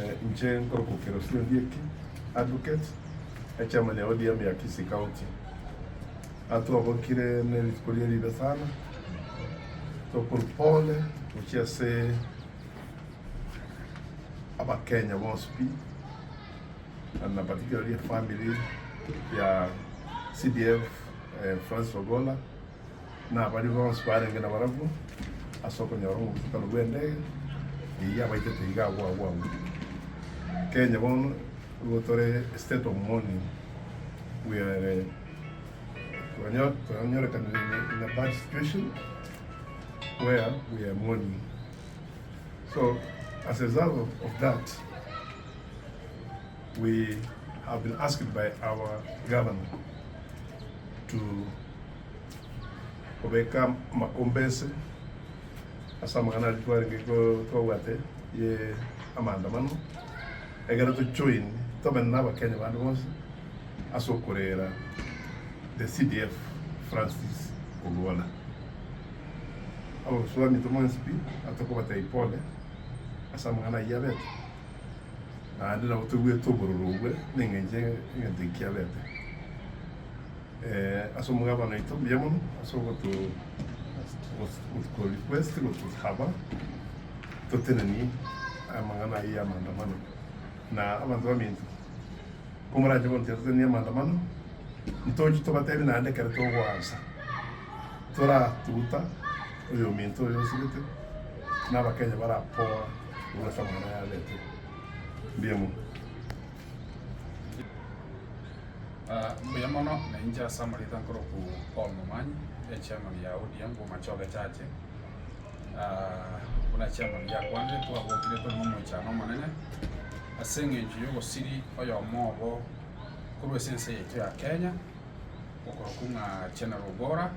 Inche nkorokwa Kerosio Ondieki, advocate, echairman ya ODM ya Kisii County. Twabokire ne rituko rie ribe sana, tokorwa pole gochia ase Abakenya bonsi pi, and particularly efamily ya CDF Francis Ogolla, na abaria bonsi barenge nabarabwo ase okonyora omobusokano bw'endege eyio yabaitete iga agwo agwo agwo. Kenya bono nigo tore a state of mourning, we are twanyorekanire in a bad situation where we are mourning. So as a result of that, we have been asked by our governor to kobeka amakombe ense ase amang'ana aria twarenge twabwate ye amaandamano, ekero to join tobe na abakenya bande bonsi ase okorera the CDF Francis Ogolla. Ababisa baminto mwensi pi, atokobatebia pole ase amang'ana ayio abete. Naende nabo toigwete obororo obwe neng'encho egento eki kiabete. Ase omogabana oito mbuya mono ase ogoto goto request gotosaba totenenie amang'ana ayio ya maandamano. Na abanto baminto, komoranche bono tiga totenenie amaandamano, ntoche tobatebi naende ekero togoansa toratuta oyominto oyo osirete na abakenya barapoa. Korwa ase amang'ana aya abete. Mbuya mono. Mbuya mono na inche ase amarieta nkorokwa Paul Momanyi, echairman ya ODM bw'Omachoge Church. Buna chairman yakwanire twabokire tore nomoichano omonene ase eng'encho y'ogosiri oyomo obo korwa ase ense yaito ya Kenya, okorokwa ng'a General Ogora.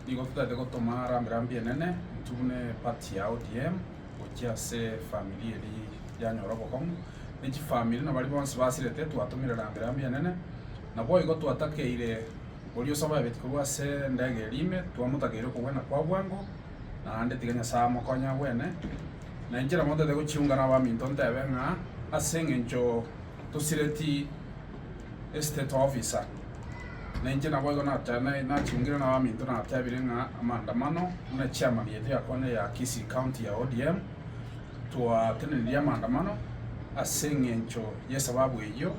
Nigo totagete gotoma rambirambi enene intwe buna eparty ya ODM gochia ase efamiri eria yanyora obokong'u, ne chifamiri na baria bonsi basirete twatomire rambirambi enene, naboigo twatakeire oria osababeti korwa ase endege eria ime, twamotakeire okogwena kwa bwango, naende tiga Nyasae amokonye abwene. Na inche nabo ntagete gochiunga na abaminto ntebe ng'a ase eng'encho tosireti estate officer, na inche naboigo nachiungire na abaminto natebire ng'a amaandamano buna chairman yaito ya kone ya Kisii county ya ODM, twatenenirie amaandamano ase eng'encho y'esababu eyio,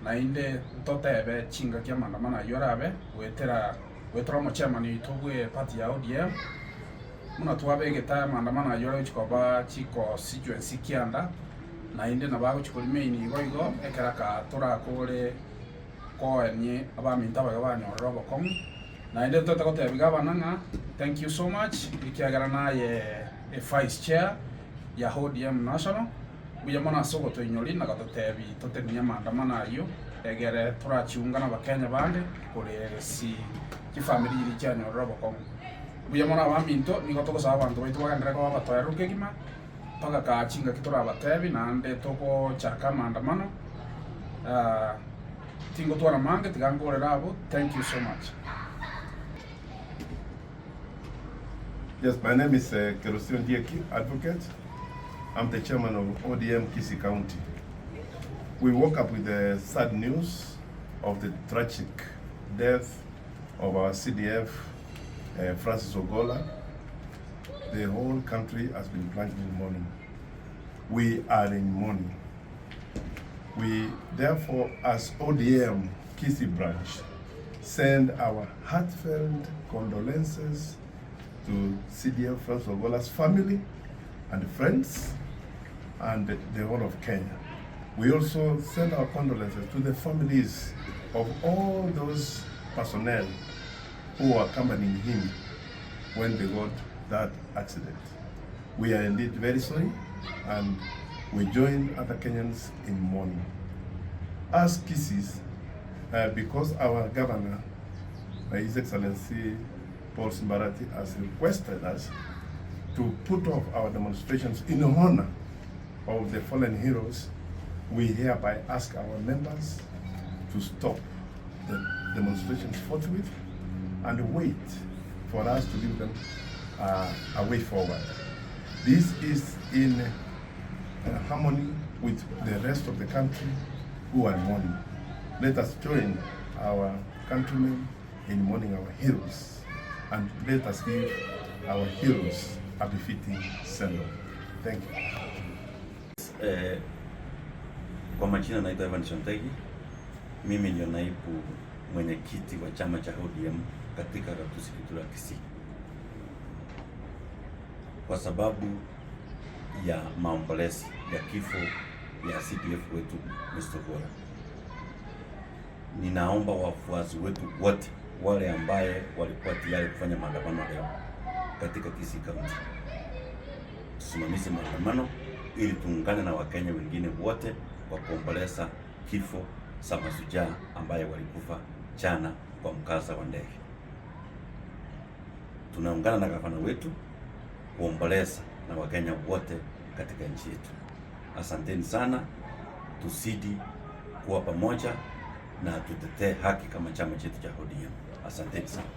naende ntotebe chingaki amaandamano ayio arabe goetera goetera omochairman oito bwe eparty ya ODM, buna twabegete amaandamano ayio arochi koba chiconstituency kianda, naende nabo agochi koremain igo igo ekero aka torakore koenie abaminto abaya banyorire obokong'u. Naende ntoete gotebia gavana ng'a thank you so much ekiagera naye e vice chair ya ODM national, mbuya mono ase ogotoinyoria na gototebi totenenie amaandamano ayio egere torachiunga na abakenya bande koreresi chifamiri chiria chianyorire obokong'u. Mbuya mono abaminto, nigo togosaba abanto baito bagenderere koba abatoereru kegima, mpaka kaa chingaki torabatebi naende togochaka amaandamano, tingotwara mange tiga nkorere abwo, thank you so much. Yes, my name is uh, Kerosio Ndieki, advocate. I'm the chairman of ODM Kisii County. We woke up with the sad news of the tragic death of our CDF, uh, Francis Ogolla. The whole country has been plunged in mourning. We are in mourning. We therefore, as ODM Kisii branch, send our heartfelt condolences to CDF Francis Ogolla's family and friends and the whole of Kenya. We also send our condolences to the families of all those personnel who were accompanying him when they got that accident. We are indeed very sorry and we join other Kenyans in mourning. As Kisiis, uh, because our governor, uh, His Excellency Paul Simba Arati, has requested us to put off our demonstrations in honor of the fallen heroes, we hereby ask our members to stop the demonstrations forthwith and wait for us to give them uh, a way forward. This is in harmony with the rest of the country who are mourning. Let us join our countrymen in mourning our heroes and let us give our heroes a befitting send-off. Thank you. Eh, kwa majina naitwa Evan Shontegi. Mimi ndio naibu mwenyekiti wa chama cha ODM katika gatuzi letu la Kisii. Kwa sababu ya maombolezi ya kifo ya CDF wetu Mr. Gora, ninaomba wafuasi wetu wote wale ambaye walikuwa tayari kufanya maandamano leo katika Kisii County tusimamishe maandamano ili tuungane na Wakenya wengine wote kwa kuomboleza kifo za mashujaa ambaye walikufa jana kwa mkasa wa ndege. Tunaungana na gavana wetu kuomboleza na Wakenya wote katika nchi yetu. Asanteni sana, tuzidi kuwa pamoja na tutetee haki kama chama chetu cha ODM. Asanteni sana.